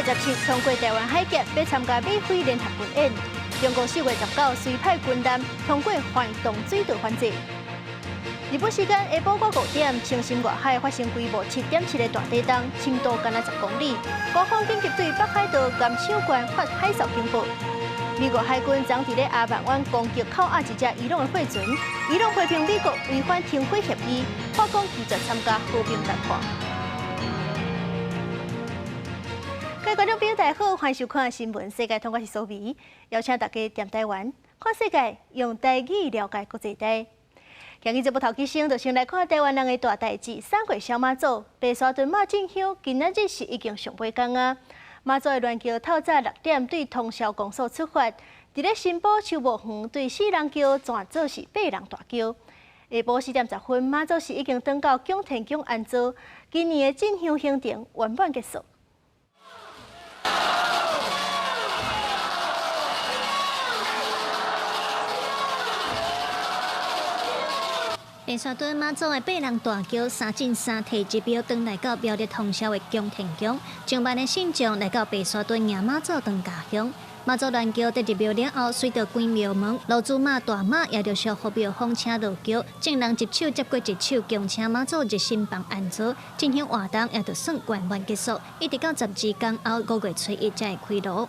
4月17通過台灣海峽，欲參加美菲聯合軍演。中國4月19隨派軍艦通過環東水道反制。日本時間下晡5點，青森外海發生規模7.7的大地動，深度干焦10公里。官方緊急對北海道岩手縣發海嘯警報。美國海軍昨佇咧阿曼灣攻擊扣押一隻伊朗的貨船，伊朗批評美國違反停火協議，法講拒絕參加和平談判。各位觀眾朋友，大家好，歡迎收看新聞世界通，我是蘇眉，邀請大家踮台灣看世界，用台語了解國際大。今日節目頭起先，就先來看台灣人的大代誌——三月小媽祖白沙屯媽進香，今仔日是已經上尾工啊。媽祖的鸞轎透早6點對通霄公所出發，佇咧新埔秋木園對四人轎轉做是八人大轎。下晡4點10分，媽祖是已經轉到蔣天宮安座，今年的進香行程圓滿結束。白沙屯媽祖的八人大轎三進三退入廟，轉來到苗栗通霄的蔣天宮，上萬的信眾來到白沙屯迎媽祖轉家鄉。媽祖鸞轎佇入廟了後，隨著關廟門，羅珠媽、大媽也陸續予廟方請落轎，眾人一手接過一手，恭請媽祖入新房安座，進香活動也就算圓滿結束。一直到12工後5月初1才會開爐。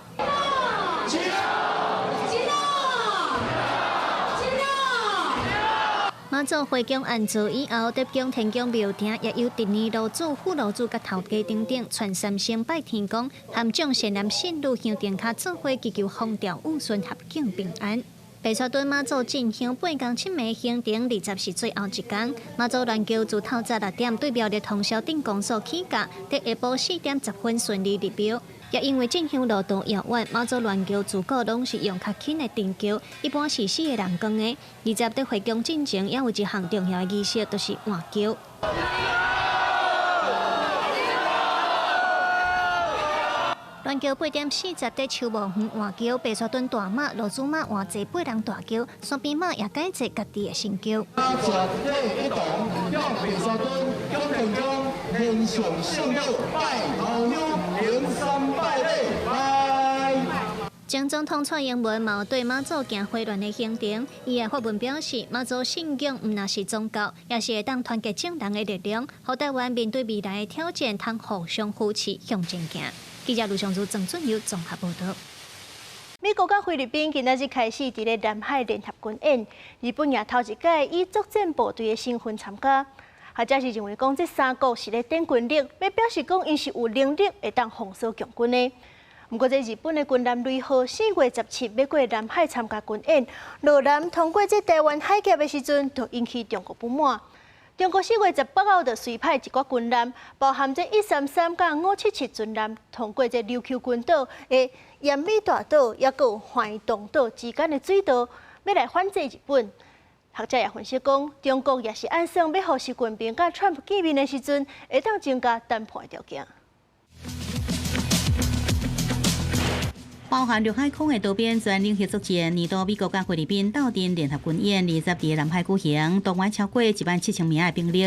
媽祖回宮安座以後，佇蔣天宮廟埕也有值年爐主、副爐主佮頭家等等，傳三聲拜天公，含眾善男信女香燈跤做伙祈求風調雨順、合境平安。白沙屯媽祖進香八工七暝行程，20是最後一工。媽祖鸞轎自透早6點對苗栗通霄鎮公所起駕，佇下晡4點10分順利入廟。也因為進香路途遙遠，媽祖鸞轎自古攏是用較輕的長轎，一般是四個人扛的。20佇回宮進前，也有一項重要的儀式，就是換轎。鸞轎8點40佇秋木園換轎，白沙屯大媽、羅祖媽換坐八人大轎，山邊媽也改坐家己的新轎。全體一同向白沙屯蔣天宮獻上聖謁拜頭香，行三拜禮，拜。前總統蔡英文嘛有對媽祖行回鑾的行程，伊也發文表示，媽祖信仰毋但是宗教，也是會當團結眾人的力量，予台灣面對未來的挑戰，通互相扶持向前行。記者盧尚如、鄭俊友綜合報導。美國佮菲律賓今仔日開始佇咧南海聯合軍演，日本也頭一擺以作戰部隊的身份參加。學者是認為講，這三國是咧展軍力，欲表示講𪜶是有能力會當封鎖共軍的。毋過，這日本的軍艦雷號4月17欲過南海參加軍演，落艦通過這台灣海峽的時陣，就引起中國不滿。中國4月18號就隨派一寡軍艦，包含這133佮577巡艦，通過這琉球群島的奄美大島，抑閣有環東島之間的水道，欲來反制日本。學者也分析講，中國也是按算欲予習近平佮川普見面的時陣，會當增加談判的條件。包含陸海空的多邊全領域作戰，年度美國佮菲律賓鬥陣聯合軍演，20佇南海舉行，動員超過1萬7千名的兵力。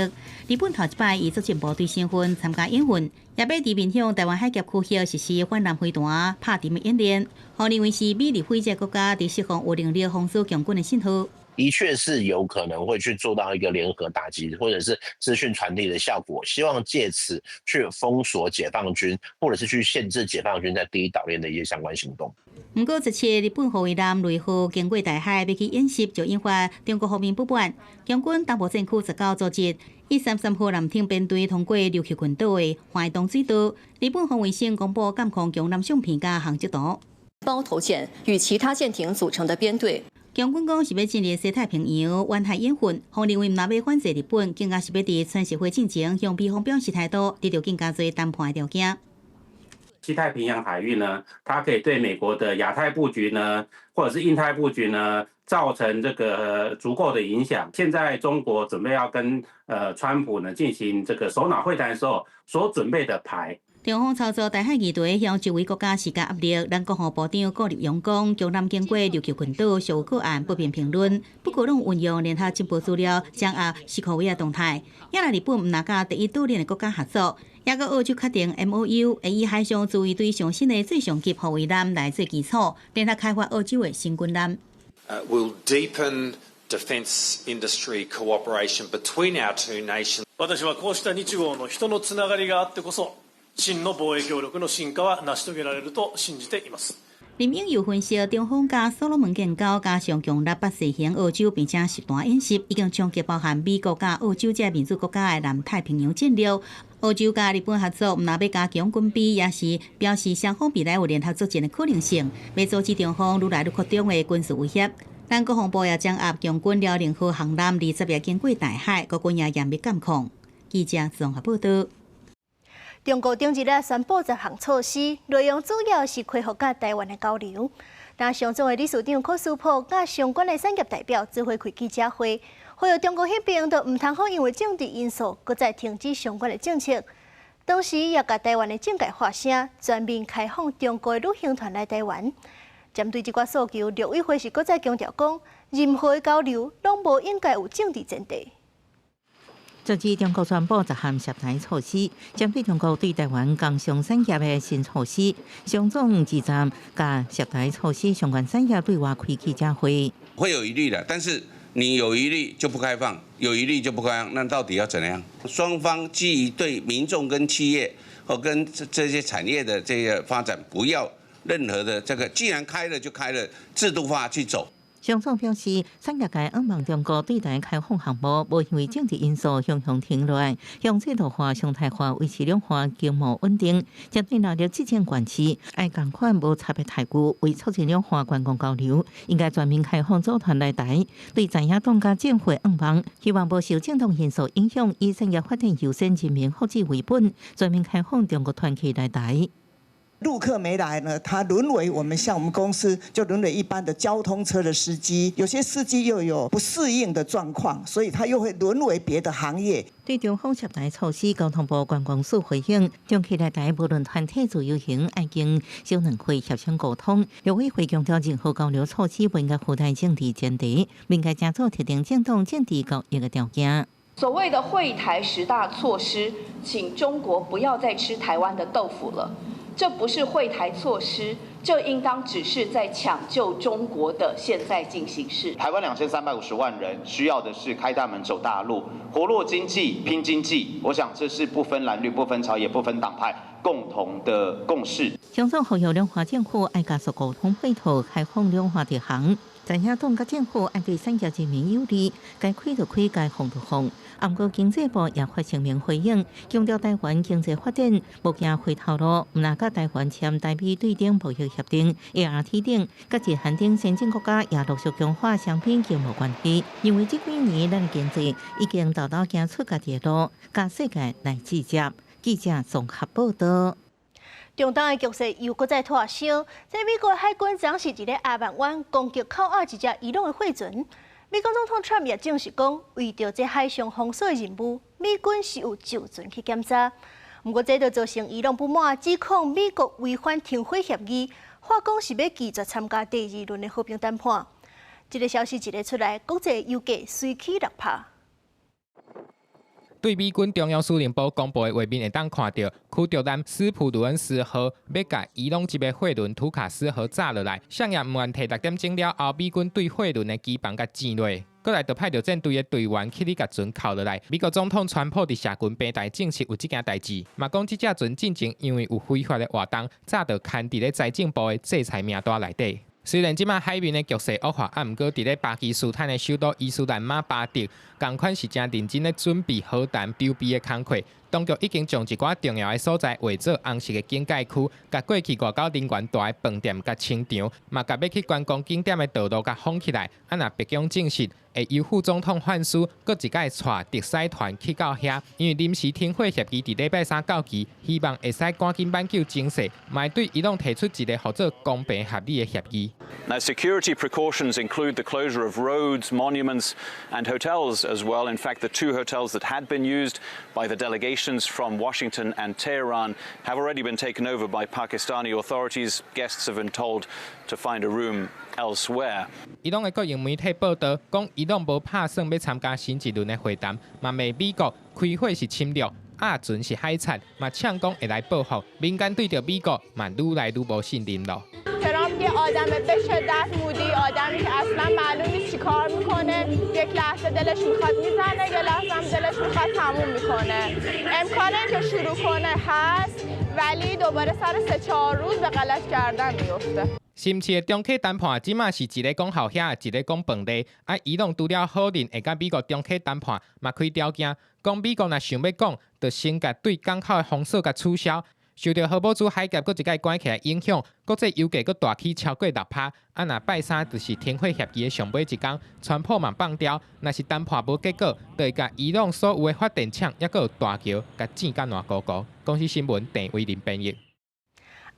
日本頭一擺以作戰部隊身份參加演訓，也欲佇面向台灣海峽區域實施反艦飛彈拍沉的演練，予認為是美日菲這國家佇釋放有能力封鎖共軍的信號。的確是有可能會去做到一個聯合打擊，或者是資訊傳遞的效果，希望借此去封鎖解放軍，或者是去限制解放軍在第一島鏈的一些相關行動。毋過，這次日本護衛艦雷號經過台海欲去演習，就引發中國方面不滿。共軍東部戰區19組織133號艦艇編隊通過琉球群島的環東水道，日本防衛省公布監控共艦相片佮航跡圖。包頭艦與其他艦艇組成的編隊。共軍講是欲進入西太平洋遠海演訓，予認為毋但欲反制日本，更加是欲佇川習會進前向美方表示態度，得著更加濟談判的條件。西太平洋海域呢，它可以對美國的亞太布局呢，或者是印太布局呢，造成這個足夠的影響。現在中國準備要跟川普呢進行這個首腦會談的時候，所準備的牌。中方操作台海議題，向周圍國家施加壓力。咱國防部長顧立雄講，共艦經過琉球群島屬個案，不便評論。不過，攏運用聯合情報資料，掌握西科維亞動態。也若日本毋若佮第一島鏈的國家合作，抑閣澳洲確定 MOU 會以海上自衛隊上新的最上級護衛艦來做基礎，聯合開發澳洲的新軍艦。 Will deepen defence industry cooperation between our two nations. 私はこうした日豪の人のつながりがあってこそ、真の防衛協力の深化は成し遂げられると信じています。林永佑分析，中方佮所羅門建交，加上強力巴西行澳洲，並且集團演習，已經衝擊包含美國佮澳洲這民主國家的南太平洋戰略。澳洲佮日本合作，毋但欲加強軍備，也是表示雙方未來有聯合作戰的可能性，欲阻止中方愈來愈擴張的軍事威脅。咱國防部也掌握共軍遼寧號航艦20日經過台海，國軍也嚴密監控。記者綜合報道。中國頂日仔宣布10項措施，內容主要是恢復佮台灣的交流。但上總的理事長柯斯普佮相關的產業代表做伙開記者會，呼籲中國彼邊都毋通好因為政治因素，閣再停止相關的政策。同時，也共台灣的政界發聲，全面開放中國的旅行團來台灣。針對這寡訴求，陸委會是閣再強調講，任何的交流攏無應該有政治前提。昨日中國宣布10項涉台措施，針對中國對台灣工商產業的新措施，商總二站佮涉台措施相關產業對外開記者會。會有疑慮的，但是你有疑慮就不開放，有疑慮就不開放，那到底要怎樣？雙方基於對民眾跟企業或跟這些產業的這個發展，不要任何的這個，既然開了就開了，制度化去走。商總表示，產業界向望中國對台開放項目，無因為政治因素雄雄停落來，用制度化、常態化維持兩岸經貿穩定。針對納入這種關係，愛仝款無差別待遇，為促進兩岸觀光交流，應該全面開放組團來台。對在野黨佮政府向望，希望無受政黨因素影響，以產業發展優先、人民福祉為本，全面開放中國團客來台。陸客沒來呢，他淪為我們像我們公司就淪為一般的交通車的司機，有些司機又有不適應的狀況，所以他又會淪為別的行業。對中方涉台措施，交通部觀光署回應，中客來台無論團體自由行，愛經小兩會協商溝通。陸委會強調，任何交流措施不應該附帶政治前提，不應該加做特定政黨政治交易的條件。所謂的惠台十大措施，請中國不要再吃台灣的豆腐了。這不是惠台措施，這應當只是在搶救中國的現在進行式。台灣2350萬人需要的是開大門走大路，活絡經濟、拼經濟。我想這是不分藍綠、不分朝野、不分黨派共同的共識。商總呼籲兩岸政府愛加速溝通配套，開放兩岸直航。在野黨佮政府愛對產業人民有利，該開就開，該放就放。毋過經濟部也發聲明回應，強調台灣經濟發展無行回頭路，毋但佮台灣簽台美對等貿易協定 ART 等，佮日韓等先進國家也陸續強化雙邊經貿關係。因為這幾年咱的經濟已經沓沓行出家己的路，佮世界來比較。記者綜合報道。中東的局勢又閣再拖燒，這美國海軍昨是佇咧阿曼灣攻擊扣押一隻伊朗的貨船。美國總統川普也證實講，為著這海上封鎖的任務，美軍是有就船去檢查。毋過這就造成伊朗不滿，指控美國違反停火協議，話講是欲拒絕參加第二輪的和平談判。這个消息一个出來，國際油價隨起落拍。對美軍中央司令部公布的畫面會當看著，驅逐艦斯普魯恩斯號欲共伊朗籍的貨輪圖卡斯號炸落來，啥人毋願提6點鐘了後，美軍對貨輪的機房共煎落。過來就派著戰隊的隊員去咧共船扣落來。美國總統川普佇社群平台證實有這件代誌，嘛講這隻船進前因為有非法的活動，早就牽佇咧財政部的制裁名單內底。雖然這馬海面的局勢惡化，啊，毋過佇咧巴基斯坦的首都伊斯蘭馬巴德，仝款是誠認真咧準備和談籌備的工課。當局已經將一寡重要的所在劃做紅色的警戒區，共過去外交人員蹛的飯店共清場，嘛共欲去觀光景點的道路共封起來。啊，若白宮證實會由副總統范斯閣一擺帶特使團去到遐，因為臨時停火協議佇禮拜三到期，希望會使趕緊挽救情勢，嘛會對伊朗提出一個號做公平合理的協議。 Now, security precautions include the closure of roads, monuments, and hotels as well. In fact, the two hotels that had been used by the delegations from Washington and Tehran have already been taken over by Pakistani authorities. Guests have been told to find a room elsewhere. 伊朗的國營媒體報導講，伊朗無拍算欲參加新一輪的會談，嘛罵美國開火是侵略。啊，鴨船是海賊，嘛嗆講會來報復。民間對著美國嘛愈來愈無信任咯。 ترامپ یه آدم به شدت moody، آدمی که اصلا معلوم نیست چی کار میکنه. یک لحظه دلش میخواد میزنه، یه لحظه هم دلش میخواد تموم میکنه. امکان اینکه شروع کنه هست، ولی دوباره سر 3-4 روز به غلط کردن میفته. 深市的中企談判，這馬是一个講鱟遐，一个講飯粒。啊，伊朗除了否認會佮美國中企談判，嘛開條件，講美國若想欲講，就先共對港口的封鎖共取消。受著荷姆茲海峽閣一擺關起來影響，國際油價閣大起超過6%。啊，若拜三就是停火協議的上尾一工，川普嘛放調，若是談判無結果，就會共伊朗所有的發電廠抑閣有大橋共剪甲爛糊糊。公視新聞鄭偉林編譯。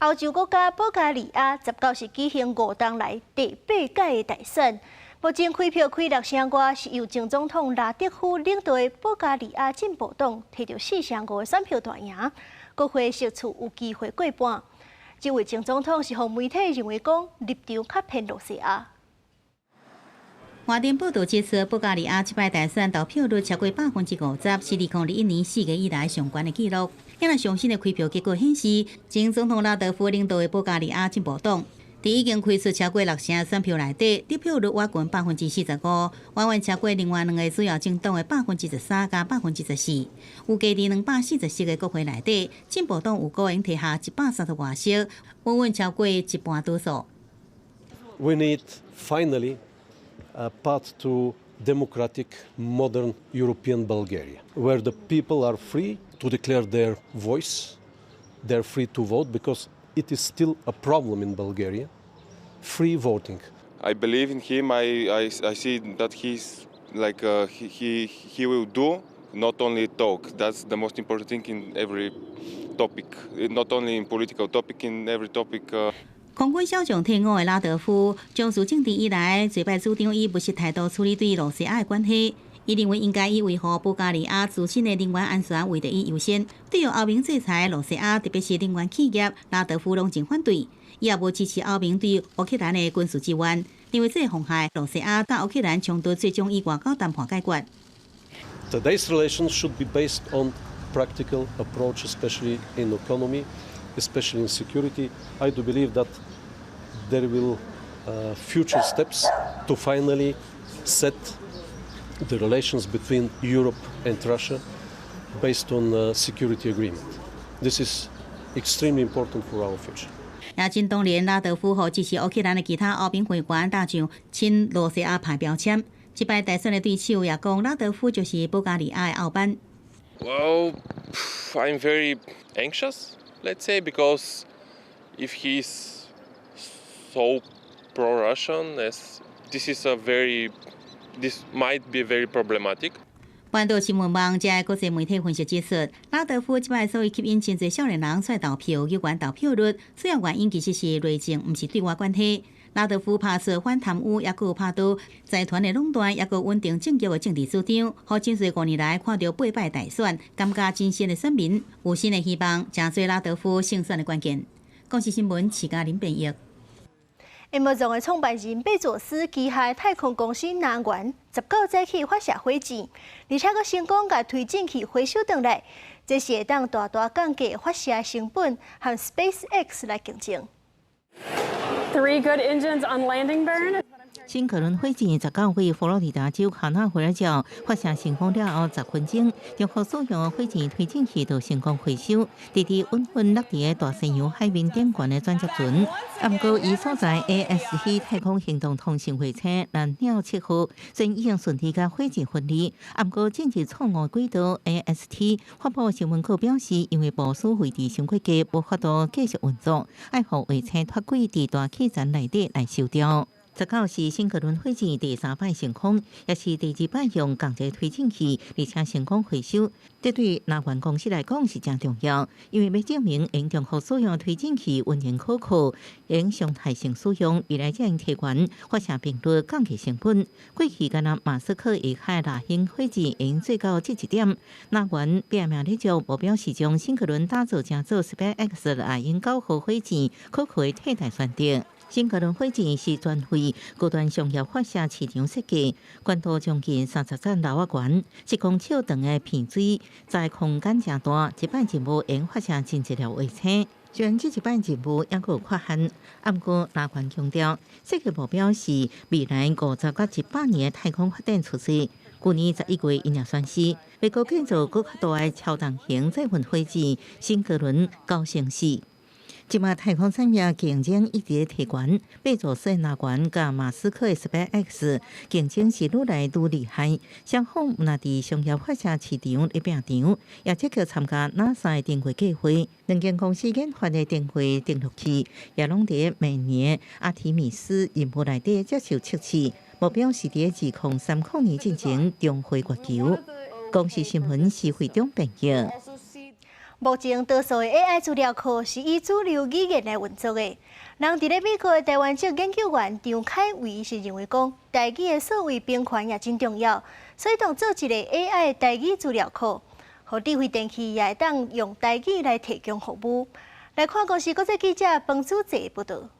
歐洲國家保加利亞19是舉行5冬來第八屆的大選，目前開票開六成外，是由前總統拉德夫領導的保加利亞進步黨提著4成5的選票大贏，國會席次有機會過半。這位前總統是予媒體認為講立場較偏露西亞。華電報道指出，保加利亞這擺大選投票率超過50%，是2021年4月以來上懸的紀錄。今日上新的開票結果顯示，前總統拉德夫領導的保加利亞進步黨，佇已經開出超過六成選票內底，得票率倚近45%，遠遠超過另外兩个主要政黨的13%佮14%。預計佇240席个國會內底，進步黨有可能提下130外席，穩穩超過一半多數。 We need finally a path to democratic, modern European Bulgaria, where the people are free to declare their voice, they're free to vote, because it is still a problem in Bulgaria, free voting. I believe in him. I see that he's like he will do, not only talk. That's the most important thing in every topic, not only in political topic, in every topic. 空軍少將退伍的拉德夫，將自政治以來，濟擺主張以務實態度處理對露西亞的關係。伊認為應該以維護保加利亞自身的能源安全為第一優先。對於歐盟制裁露西亞，特別是能源企業，拉德夫攏真反對。伊也無支持歐盟對烏克蘭的軍事支援，認為這會妨害露西亞佮烏克蘭衝突最終以外交談判解決。 Today's relations should be based on practical approach, especially in economy, especially in security. I do believe that there will future steps to finally set the relations between Europe and Russia based on a security agreement. This is extremely important for our future. 也真當然，拉德夫予支持烏克蘭的其他歐盟會員打上親露西亞派標籤。這擺大選的對手也講，拉德夫就是保加利亞的後班。 Well, I'm very anxious, let's say, because if he's so pro-Russian, as this is a very, this might be very problematic. 半島新聞網遮國際媒體分析指出，拉德夫這擺所以吸引真濟少年人出來投票，有關投票率，主要原因其實是內政，毋是對外關係。拉德夫拍出反貪污，抑閣有拍倒財團的壟斷，抑閣穩定政局的政治主張，予真濟5年來看著八擺大選，感覺真鮮的選民有新的希望，成做拉德夫勝選的關鍵。公視新聞徐嘉玲編譯。 Amazon 的創辦人貝佐斯旗下太空公司瀾源19早起發射火箭，而且閣成功共推進器回收轉來，這是會當大大降低發射成本，和 SpaceX 來競爭。 Three good engines on landing burn. 新格倫火箭19位佛羅里達州卡納維爾角發射成功了後10分鐘，中國所有火箭推進器都成功回收，直直穩穩落佇大西洋海面頂懸的轉接船。毋過，伊所在 AST 太空行動通信衛星藍鳥7號雖然已經順利共火箭分離，毋過進入錯誤軌道。AST 發布新聞稿表示，因為部署位置傷過低，無法度繼續運作，愛予衛星脫軌佇大氣層內底來收掉。19是新格倫火箭第三擺升空，也是第二擺用仝一个推進器，而且成功回收。這對瀾源公司來講是誠重要，因為欲證明𪜶重複使用推進器穩定可靠，會常態性使用，未來才會提懸發射頻率降低成本。過去干焦馬斯克下的獵鷹火箭會做到這一點，瀾源拼命咧做，目標是將新格倫打造成做 SpaceX 獵鷹9號火箭可靠的替代選擇。新格倫火箭是專為高端商業發射市場設計，懸度將近30層樓仔懸，7公尺長的片錐，載空間誠大，這擺任務會發射真濟粒衛星。雖然這一擺任務猶閣有缺陷，毋過拉關強調，設計目標是未來50到100年的太空發展趨勢。舊年11月，𪜶也宣示，欲閣建造閣較大的超重型載運火箭新格倫9乘4。這馬太空產業競爭一直提懸，貝佐斯樂園佮馬斯克的 SpaceX 競爭是愈來愈厲害。雙方毋但佇商業發射市場咧拚場，也積極參加 NASA 的登月計劃。兩間公司研發的登月登陸器，也攏佇明年阿提米斯任務內底接受測試，目標是佇2030年進前重回月球。公視新聞施惠中編譯。目前多數的 AI 資料庫是以主流語言來運作的。人佇咧美國的台灣籍研究員張凱維是認為講，台語的數位平權也真重要，所以當做一個 AI 的台語資料庫，予智慧電器也會當用台語來提供服務。來看公視國際記者彭祖哲報道。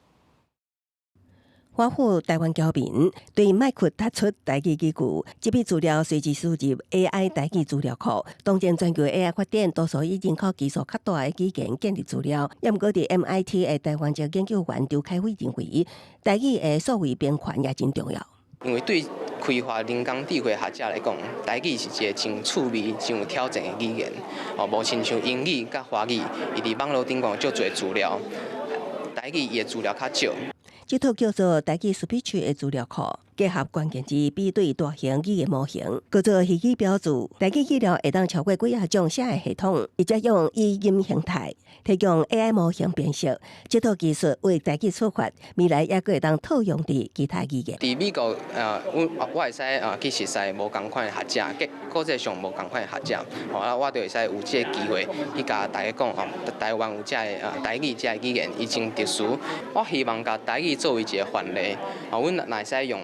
華府台灣僑民對麥克突出台語語句，這筆資料隨之輸入 AI 台語資料庫。當前全球 AI 發展多數以人口基數較大的語言建立資料，也毋過佇 MIT 的台灣籍研究員張凱偉認為，台語的數位平權也真重要。因為對開發人工智慧學者來講，台語是一個真趣味、真有挑戰的語言。哦，無親像英語佮華語，伊佇網路頂懸足濟資料，台語伊的資料較少。這套叫做台語 Speech 的資料庫，結合關鍵字比對大型語言模型，閣做虛擬標註。台語語料會當超過幾仔種寫的系統，直接用語音形態提供 AI 模型辨識。這套技術為台語出發，未來猶閣會當套用佇其他語言。佇美國，阮我會使去熟似無仝款的學者，國際上無仝款的學者，吼啊，我就會使有這个機會去共大家講哦，台灣有這个台語這个語言，伊真特殊。我希望共台語作為一个範例，哦，阮若會使用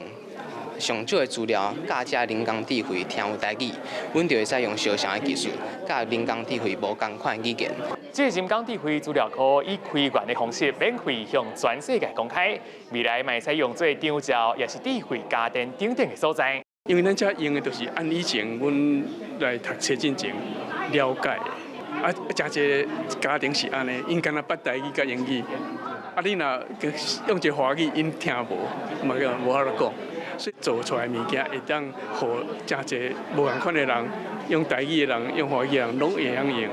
上少的資料，教這人工智慧聽有台語，阮就會使用相像的技術，教人工智慧無仝款語言。這個人工智慧資料庫以開源的方式免費向全世界公開，未來嘛會使用做長照，抑是智慧家電等等的所在。因為咱遮用的都是按以前阮來讀冊進前了解的，啊，誠濟家庭是按呢，𪜶敢若捌台語佮英語，啊，你若用一个華語，𪜶聽無，嘛叫無法度講。所以做出來物件會當予誠濟無仝款的人，用台語的人，用華語的人，攏會曉用。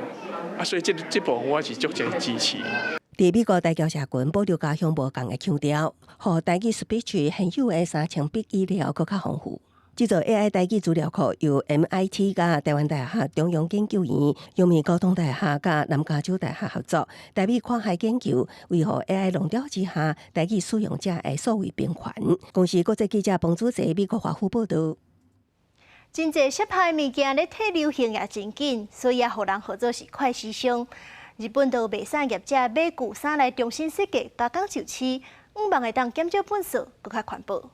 啊，所以這這部分我是足濟支持。佇美國台僑社群保留家鄉無仝的腔調，予台語 Speech 現有的3000筆語料閣較豐富。這座 AI 台語資料庫由 MIT 佮台灣大學中央研究院、陽明交通大學佮南加州大學合作，台美跨海研究，維護 AI 浪潮之下台語使用者的數位平權。公視國際記者彭祖哲美國華府報道。真濟適合的物件咧退流行也真緊，所以也予人號做是快時尚。日本就有賣衫業者買舊衫來重新設計，加工就市，向望會當減少垃圾，閣較環保。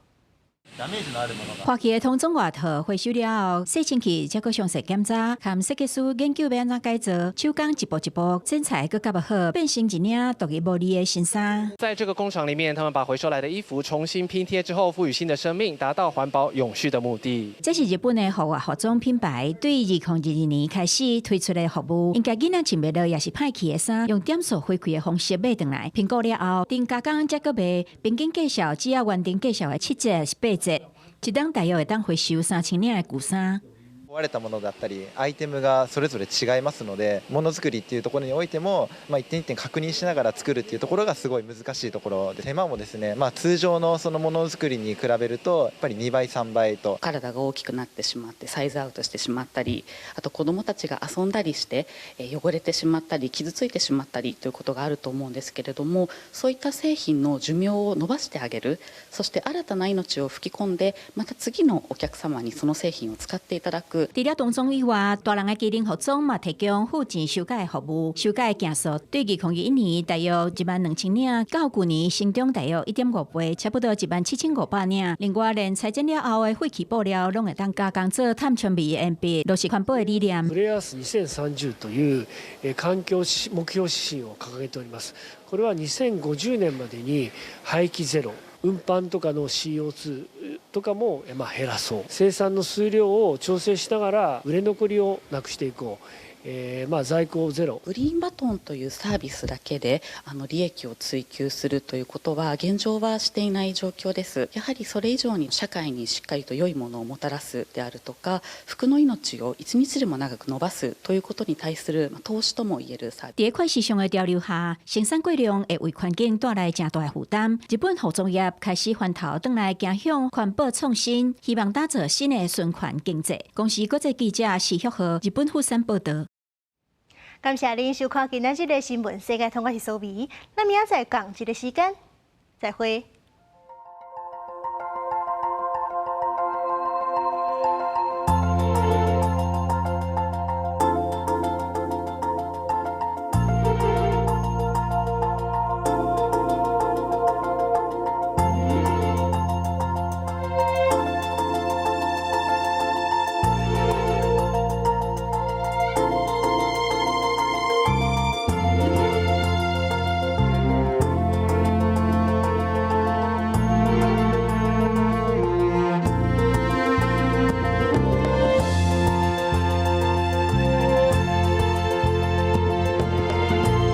破去的童裝外套回收了後，洗清氣，才閣詳細檢查，和設計師研究欲按怎改造，手工一步一步剪裁，閣夾好，變成一領獨一無二的新衫。在這個工廠裡面，他們把回收來的衣服重新拼貼之後，賦予新的生命，達到環保永續的目的。這是日本的戶外服裝品牌，對2022年開始推出的服務，𪜶共囡仔穿袂落，抑是歹去的衫，用點數回饋的方式買轉來，評估了後，頂加工才閣賣，平均價數只要原定價數的7折抑是8折。一冬大約會當回收3000領的舊衫。壊れたものだったりアイテムがそれぞれ違いますので、ものづくりっていうところにおいても、まあ、一点一点確認しながら作るっていうところがすごい難しいところで、手間もですね、まあ、通常のそのものづくりに比べるとやっぱり2倍3倍と。体が大きくなってしまってサイズアウトしてしまったり、あと子どもたちが遊んだりして汚れてしまったり傷ついてしまったりということがあると思うんですけれども、そういった製品の寿命を延ばしてあげる、そして新たな命を吹き込んで、また次のお客様にその製品を使っていただく。除了童裝以外，大人的機能服裝嘛提供付錢修改服務，修改件數對2021年大約12,000領，到舊年成長大約1.5倍，差不多17,500領。另外，連裁剪了後的廢棄布料，攏會當加工做碳纖維的鉛筆，落實環保的理念。グレーアース2030という環境目標指針を掲げております。これは2050年までに廃棄ゼロ、運搬とかの CO2 とかもまあ減らそう、生産の数量を調整しながら売れ残りをなくしていこう。まあ在庫ゼロ。グリーンバトンというサービスだけで利益を追求するということは現状はしていない状況です。やはりそれ以上に社会にしっかりと良いものをもたらすであるとか、服の命を一日でも長く伸ばすということに対する投資ともいえるサービス。佇快時尚的潮流下，生產過量會為環境帶來誠大的負擔。日本服裝業開始翻頭轉來走向環保創新，希望打造新的循環經濟。公視國際記者施旭和日本富山報道。感謝您收看今仔日的新聞世界通，我是蘇美。咱明仔載仝一个時間，再會。